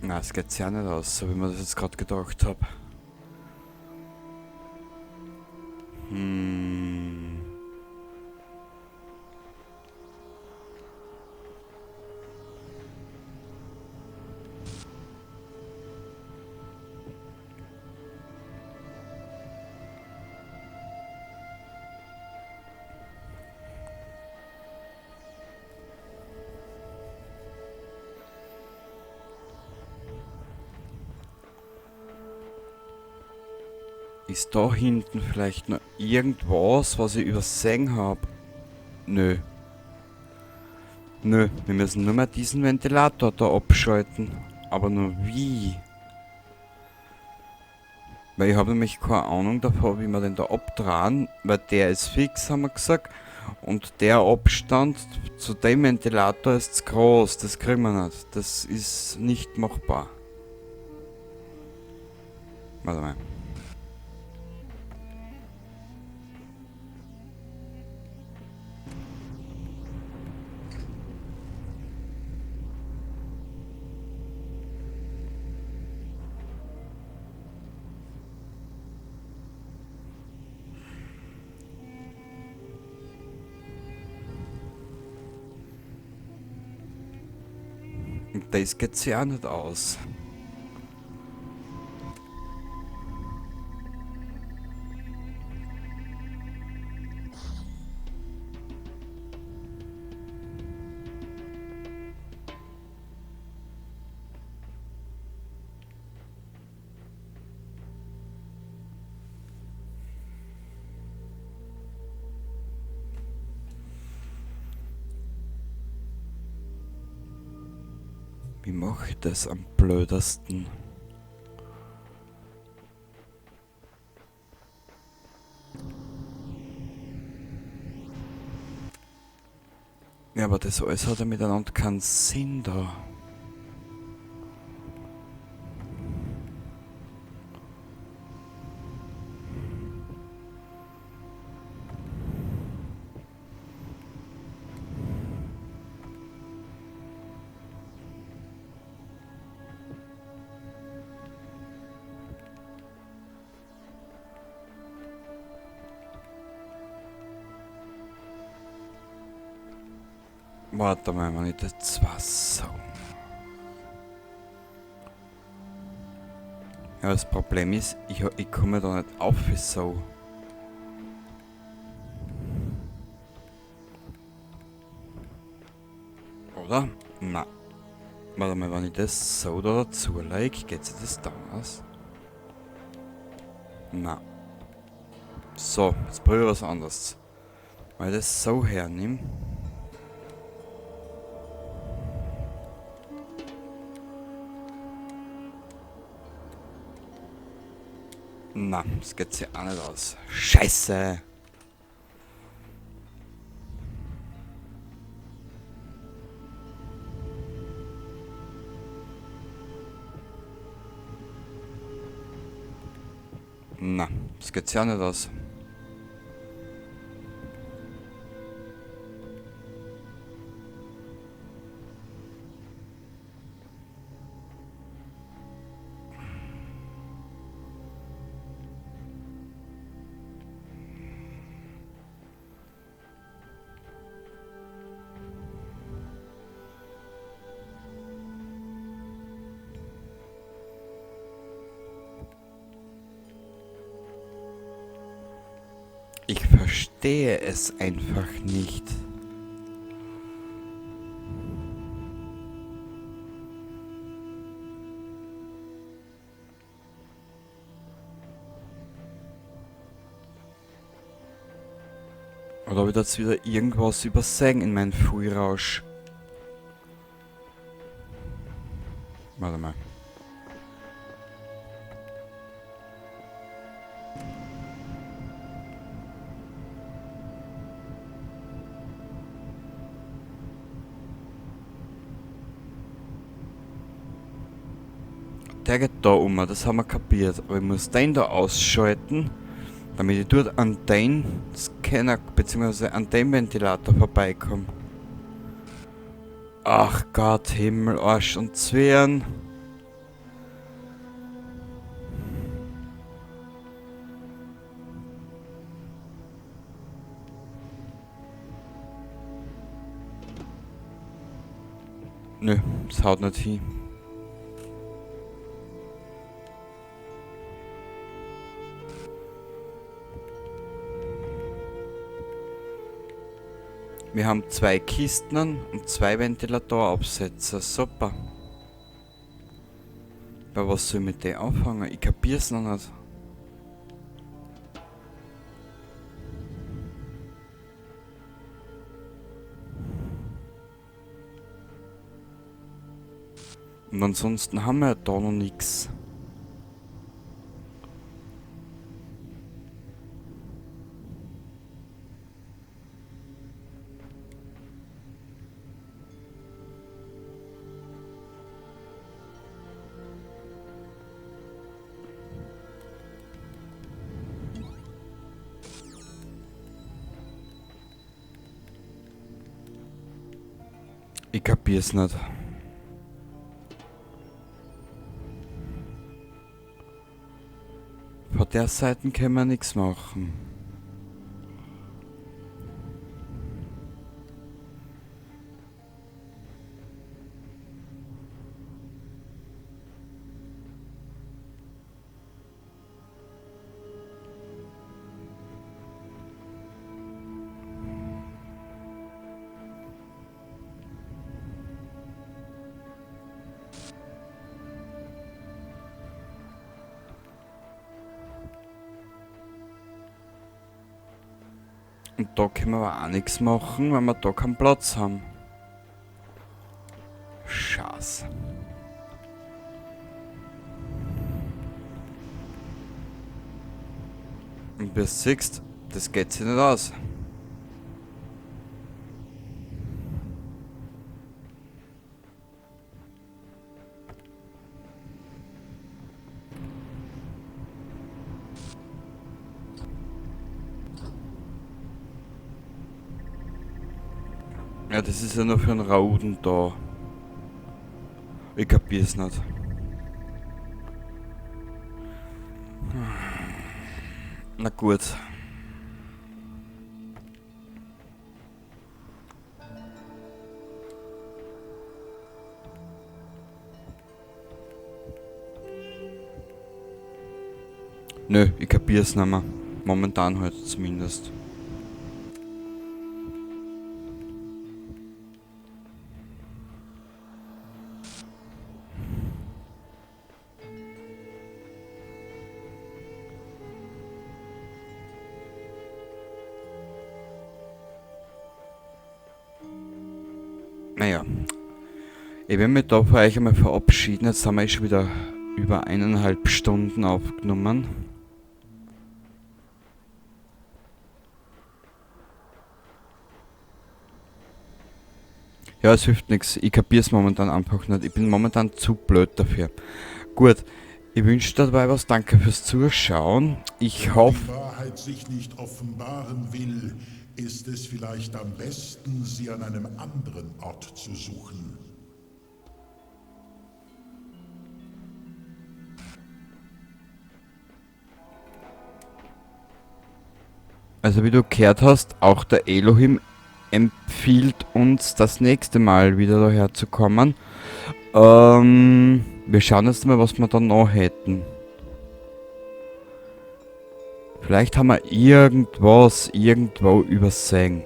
Na, es geht ja nicht aus, so wie mir das jetzt gerade gedacht habe. Ist da hinten vielleicht noch irgendwas, was ich übersehen hab? Nö. Nö, wir müssen nur mehr diesen Ventilator da abschalten. Aber nur wie? Weil ich habe nämlich keine Ahnung davon, wie wir den da abdrehen, weil der ist fix, haben wir gesagt. Und der Abstand zu dem Ventilator ist zu groß, das kriegen wir nicht. Das ist nicht machbar. Warte mal. Das geht sich auch nicht aus. Wie mache ich das am blödesten? Ja, aber das alles hat ja miteinander keinen Sinn da. Warte mal, wenn ich das Wasser. Ja, das Problem ist, ich komme da nicht auf, so. Oder? Na. Warte mal, wenn ich das so da dazu lege, geht sich das dann aus? Na. So, jetzt probiere ich was anderes. Weil ich das so hernehme. Na, das geht sich auch nicht aus. Scheiße! Na, das geht sich auch nicht aus. Ich verstehe es einfach nicht. Oder habe ich jetzt wieder irgendwas übersehen in meinem Frührausch? Warte mal. Der geht da um, das haben wir kapiert. Aber ich muss den da ausschalten, damit ich dort an den Scanner bzw. an dem Ventilator vorbeikomme. Ach Gott, Himmel, Arsch und Zwirn. Nö, es haut nicht hin. Wir haben 2 Kisten und 2 Ventilatorabsätze. Super. Aber was soll ich mit denen anfangen? Ich kapier's noch nicht. Und ansonsten haben wir da noch nix. Ich kapier's nicht. Von der Seite können wir nix machen. Und da können wir aber auch nichts machen, weil wir da keinen Platz haben. Scheiße. Und wie du siehst, das geht sich nicht aus. Ja, das ist ja nur für einen Rauden da. Ich kapier's nicht. Na gut. Nö, ich kapier's nicht mehr. Momentan halt zumindest. Naja, ich werde mich da von euch einmal verabschieden. Jetzt haben wir eh schon wieder über eineinhalb Stunden aufgenommen. Ja, es hilft nix. Ich kapier's momentan einfach nicht. Ich bin momentan zu blöd dafür. Gut, ich wünsche dir dabei was. Danke fürs Zuschauen. Ich hoffe... Wenn die Wahrheit sich nicht offenbaren will, ist es vielleicht am besten, sie an einem anderen Ort zu suchen. Also wie du gehört hast, auch der Elohim empfiehlt uns, das nächste Mal wieder daher zu kommen. Wir schauen jetzt mal, was wir da noch hätten. Vielleicht haben wir irgendwas irgendwo übersehen.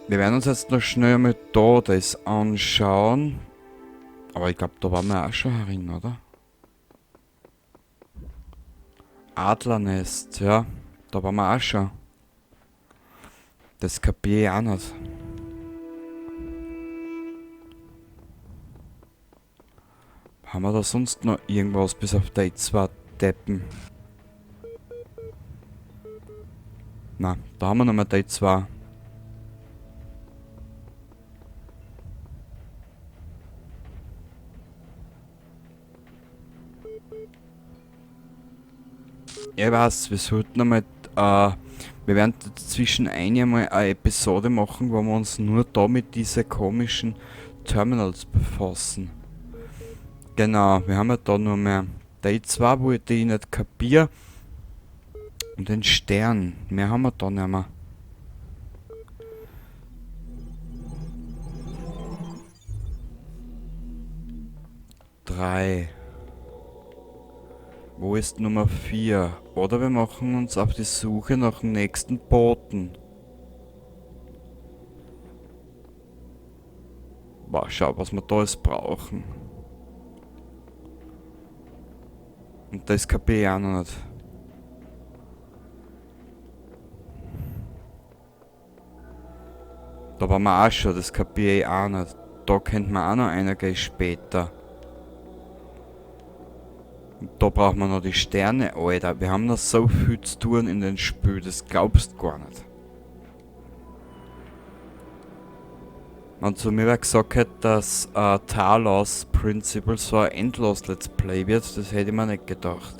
Wir werden uns jetzt noch schnell mal da das anschauen. Aber ich glaub, da waren wir auch schon herin, oder? Adlernest, ja. Da waren wir auch schon. Das kapier ich auch nicht. Haben wir da sonst noch irgendwas, bis auf die zwei Deppen? Na, da haben wir noch mal die zwei. Ja, ich weiß, wir sollten einmal, wir werden dazwischen einmal eine Episode machen, wo wir uns nur da mit diesen komischen Terminals befassen. Genau, wir haben ja da nur mehr die zwei, wo ich die nicht kapier. Und den Stern. Mehr haben wir da nicht mehr. 3. Wo ist Nummer 4? Oder wir machen uns auf die Suche nach dem nächsten Boten. Boah, schau, was wir da alles brauchen. Und das kapier ich auch noch nicht. Da waren wir auch schon, das kapier ich auch nicht. Da könnte man auch noch einer gehen später. Und da brauchen wir noch die Sterne, Alter. Wir haben noch so viel zu tun in den Spiel, das glaubst gar nicht. Wenn zu mir wer gesagt hätte, dass Talos Principle so ein endlos Let's Play wird, das hätte ich mir nicht gedacht.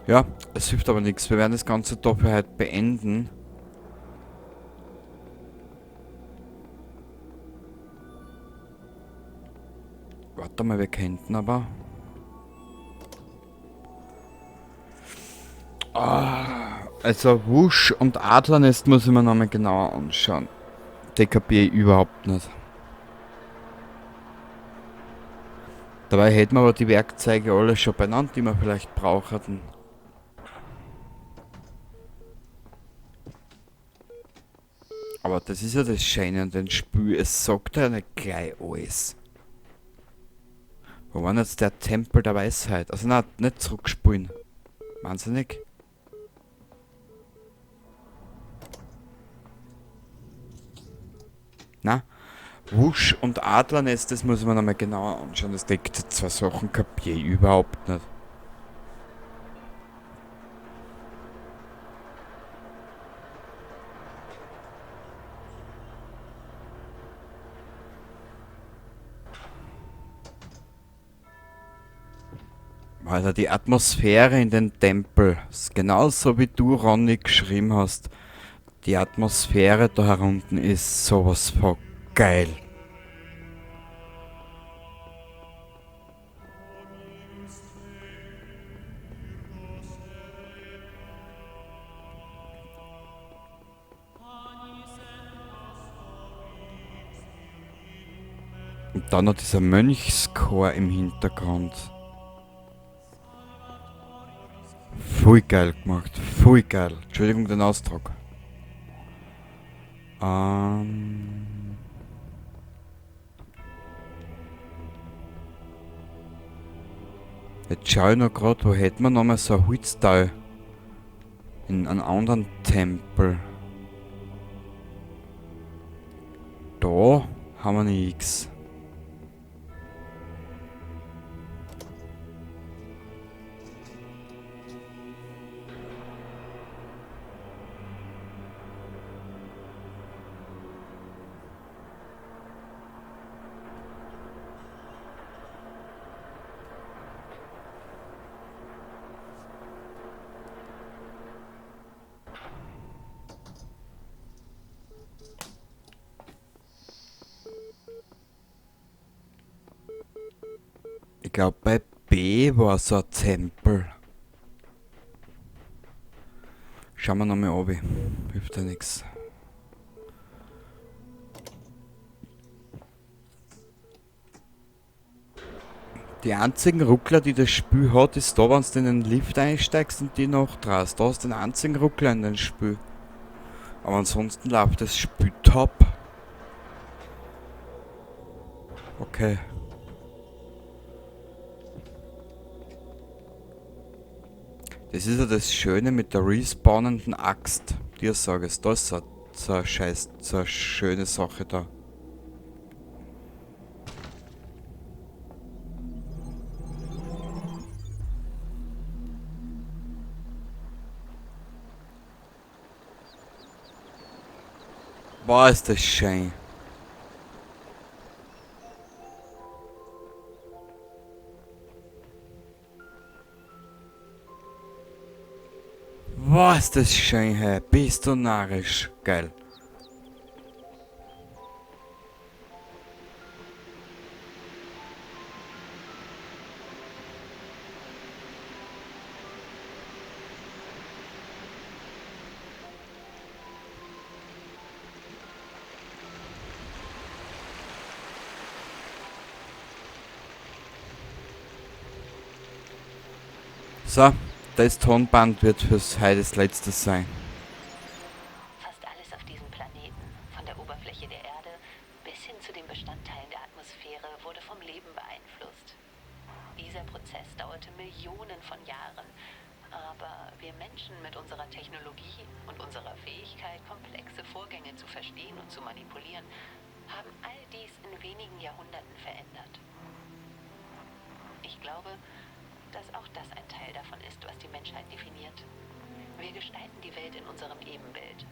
Ja, es hilft aber nichts. Wir werden das Ganze da für heute beenden. Warte mal, wir könnten aber... Ah, also Wusch und Adlernest muss ich mir nochmal genauer anschauen. Die kapiere ich überhaupt nicht. Dabei hätten wir aber die Werkzeuge alle schon benannt, die wir vielleicht brauchten. Aber das ist ja das Schöne an dem Spiel, es sagt ja nicht gleich alles. Wo war denn jetzt der Tempel der Weisheit? Also nein, nicht zurückspulen. Wahnsinnig. Na, Wusch und Adlernest, das muss man nochmal genauer anschauen. Das deckt zwei Sachen, kapier ich überhaupt nicht. Alter, die Atmosphäre in den Tempel, ist genauso wie du, Ronny, geschrieben hast. Die Atmosphäre da herunten ist sowas von geil. Und dann noch dieser Mönchschor im Hintergrund. Voll geil gemacht, voll geil. Entschuldigung den Ausdruck. Jetzt schau ich noch grad, wo hätten wir nochmal so ein Holzteil? In einem anderen Tempel. Da haben wir nix. Ich glaub, bei B war so ein Tempel. Schauen wir nochmal runter. Hilft ja nix. Die einzigen Ruckler, die das Spiel hat, ist da, wenn du in den Lift einsteigst und die nachdrehst. Da hast du den einzigen Ruckler in dem Spiel. Aber ansonsten läuft das Spiel top. Okay. Das ist ja das Schöne mit der respawnenden Axt. Dir sag ich, das ist so eine scheiß, so eine schöne Sache da. Boah, ist das schön. Boah, ist das schön, hey. Bist du narrisch. Geil. So, das Tonband wird fürs heute das letzte sein. Fast alles auf diesem Planeten, von der Oberfläche der Erde bis hin zu den Bestandteilen der Atmosphäre, wurde vom Leben beeinflusst. Dieser Prozess dauerte Millionen von Jahren, aber wir Menschen mit unserer Technologie und unserer Fähigkeit, komplexe Vorgänge zu verstehen und zu manipulieren, haben all dies in wenigen Jahrhunderten verändert. Ich glaube, dass auch das ein Teil davon ist, was die Menschheit definiert. Wir gestalten die Welt in unserem Ebenbild.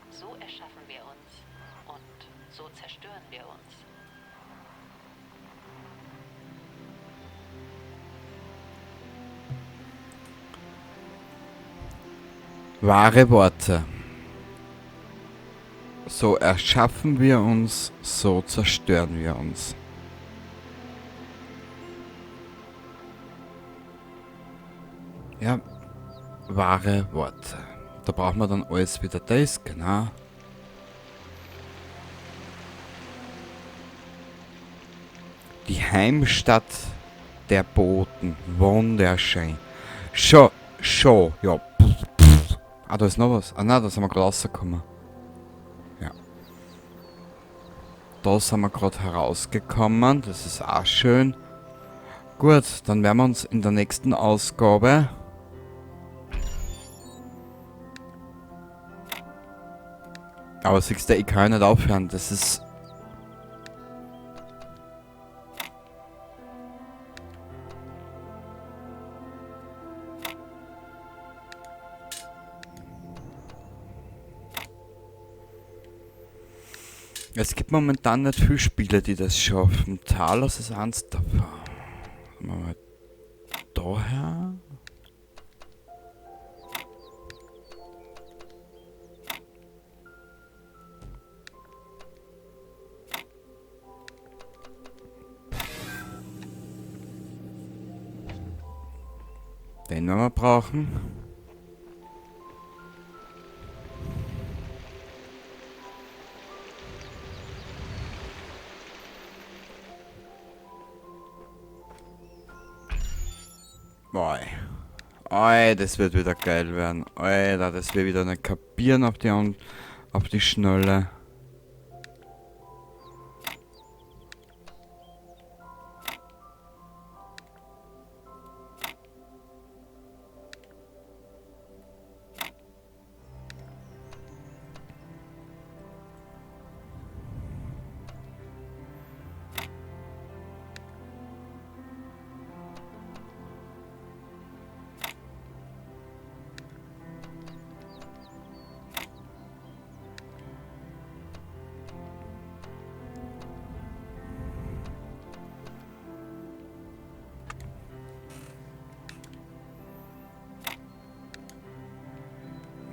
So erschaffen wir uns und so zerstören wir uns. Wahre Worte. So erschaffen wir uns, so zerstören wir uns. Ja, wahre Worte. Da brauchen wir dann alles wieder das, genau. Die Heimstatt der Boten. Wunderschön. Schon, schon, ja. Ah, da ist noch was. Ah nein, da sind wir gerade rausgekommen. Ja. Da sind wir gerade herausgekommen. Das ist auch schön. Gut, dann werden wir uns in der nächsten Ausgabe... Aber siehst du, ich kann ja nicht aufhören. Das ist... Es gibt momentan nicht viele Spiele, die das schaffen. Talos ist eins davon. Mal daher. Den werden wir brauchen. Boah. Oi, das wird wieder geil werden. Alter, das wird wieder nicht kapieren auf die Schnelle.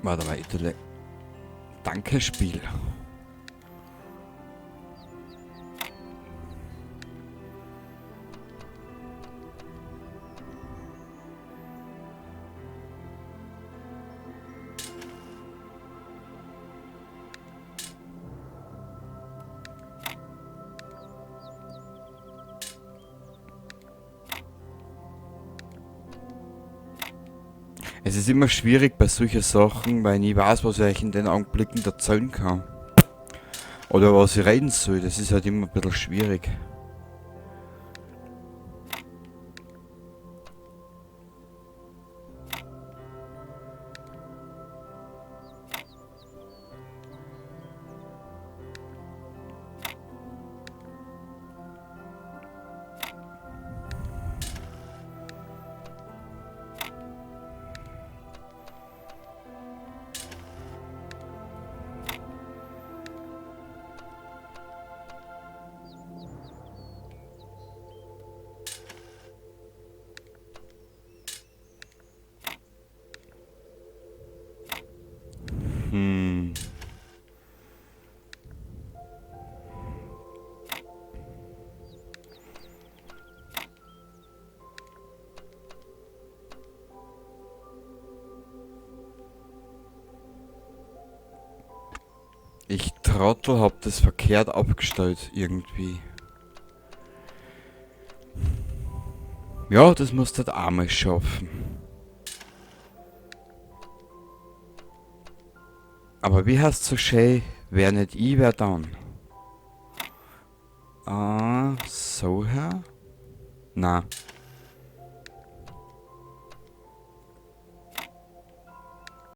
Warte mal, Italy. Danke, Spiel. Es ist immer schwierig bei solchen Sachen, weil ich nie weiß, was ich euch in den Augenblicken erzählen kann. Oder was ich reden soll, das ist halt immer ein bisschen schwierig. Ich Trottel hab das verkehrt abgestellt irgendwie. Ja, das musst du halt einmal schaffen. Aber wie heißt so schön, wer nicht ich, wer dann? Ah, so her? Na.